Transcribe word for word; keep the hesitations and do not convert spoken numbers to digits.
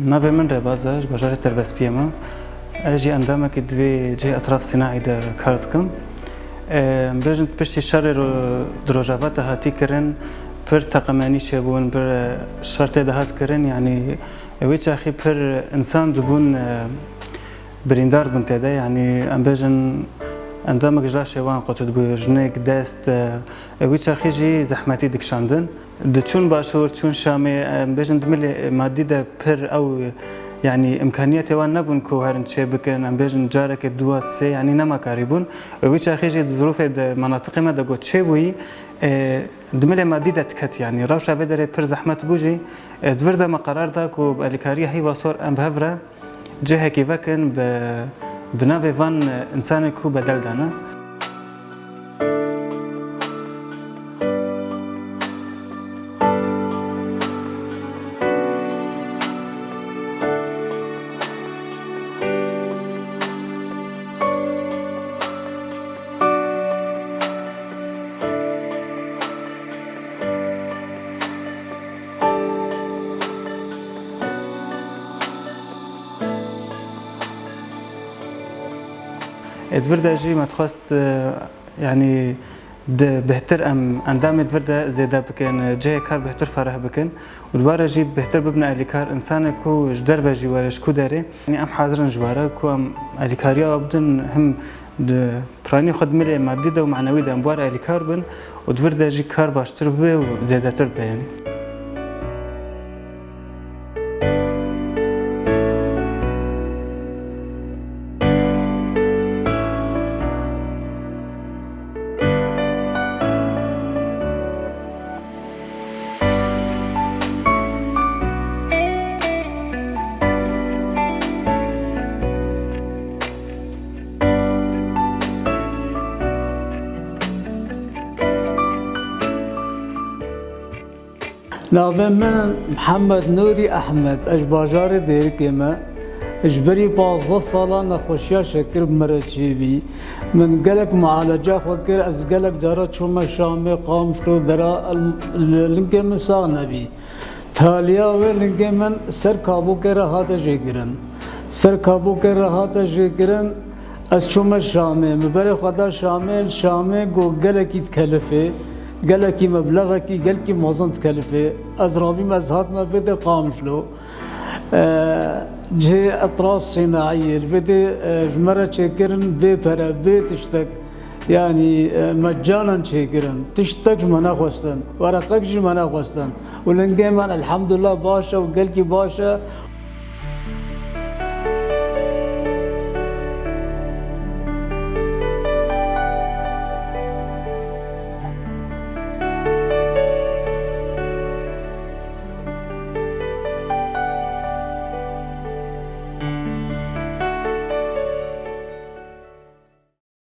Navê min Rêbaz e, ji bajarê Terbespiyê me. Ez jî endamekî di vê cihê Etraf Sînaî de kar dikim. Em bêjin piştî şerê ro-, di Rojava de hatî kirin, pir teqemenî çêbûn, pir, e, şer tê de hat kirin, yanî, e, wî çaxî pir însan dibûn, e, birîndar dibûn tê de, yanî em bêjin endamek ji laşê wan qutibû, jinik, dest, e, e, wî çaxî jî zehmetî dikişandin. Diçûn başûr, çûn Şamê, em bêjin di milê madî de pir ew, yanî îmkaniyetê wan nebûn ku herin çê bikin, em bêjin carekê dua sê, yanî nema karî bûn. Wî çaxî jî di zirûfê de, menatiqê me de got çêbûyî, e, di milê madî de diket, yanî rewşa vê derê pir zehmet bû jî, e, di vir de me qerar da ku bi alîkariya heyva sor em bi hev re cihekî vekin bi, bi navê van, e, însanê ku bedel dane. Ê di vir de jî me dixwest, e, yanî di bêhtir em endamê di vir de zêde bikin, e, cihê kar bêhtir fereh bikin û dubare jî bêhtir bibine alîkar, însanê ku ji derve jî were, ji ku derê, yanî em hazir in ji we re ku em alîkariya we bidin, him di piranî xwe di milê madî de û manewî de em bi we re alîkar bin û di vir de jî kar baştir bibe û zêdetir bibe, yanî. Navê min Mihemed Nûrî Ehmed, ez ji bajarê Dêrikê me. Ji berî pazdeh salan nexweşiya şekir bi me re çêbî. Min gelek mualeca xwe kir, ez gelek cara çûme Şamê, Qamişlo, dera, li lingê min sax nebî. Taliya wê lingê min ser kabûkê re hate jêkirin. Ser kabûkê re hate jêkirin, ez çûme Şamê. Min berê xwe da Şamê, li Şamê got gelekî dikelifê, gelekî meblexekî gelkî mezin dikelifê. Ez ravîm, ez hatime vê dê Qamişlo. E, cihê etraf sînaiyê, li vê dê, e, ji me re çêkirin bê pere, bê tiştek. Yanî, e, mecanan çêkirin. Tiştek ji me nexwestin. Wereqek jî me nexwestin. Û lingê me elhamdulillah baş e û gelkî baş e